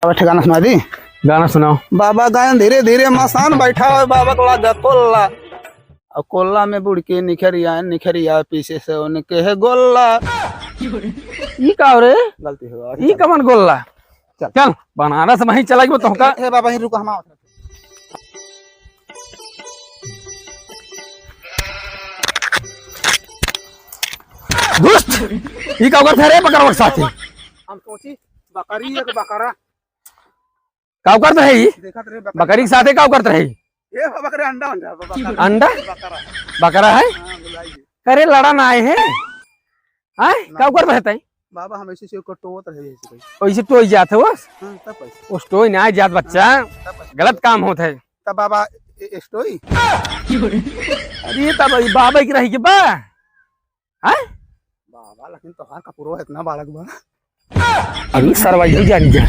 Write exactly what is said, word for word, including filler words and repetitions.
अब एक ठे गाना सुना दी। गाना सुनाओ। बाबा गायन धीरे धीरे मसान बैठा है, बाबा को लागा कोल्ला। और कोल्ला में बुड़ के निखर आए, निखर आए पीछे से उनके है गोल्ला। ई का हो रे? गलती हो गई, ई चल। कमन गोल्ला? चल। चल, बनारस वहीं चला गयो तोहका। ए, ए, बाबा, ही रुको, हम आओ। दुष्ट, ई का करत है रे बकरवा के साथे? हम सोची बकरी एक बकरा। का करत रहे ई? देखत रहे बकरी। बकरी के साथे का करत रहे? ए बकरे अंडा, अंडा, बकरा। अंडा? बकरा। बकरा है? हाँ, बुलाइए। अरे लड़ा ना आए हैं। आए? ना। का करत रहे तई? बाबा हम ऐसे से ओकर टोवत रहे ऐसे कहीं। ओइसे टोई जात है वो? हाँ, तब कैसे? उस टोई ना जात बच्चा। हाँ, तब कैसे? गलत काम होत है। तब बाबा ए-, ए-, स्टोई? अरे तब ई बाबा की रही के बा? हैं? बाबा, लेकिन तोहार कपड़ो इतना बालक बा। अरे सरवा, यही जानी जा।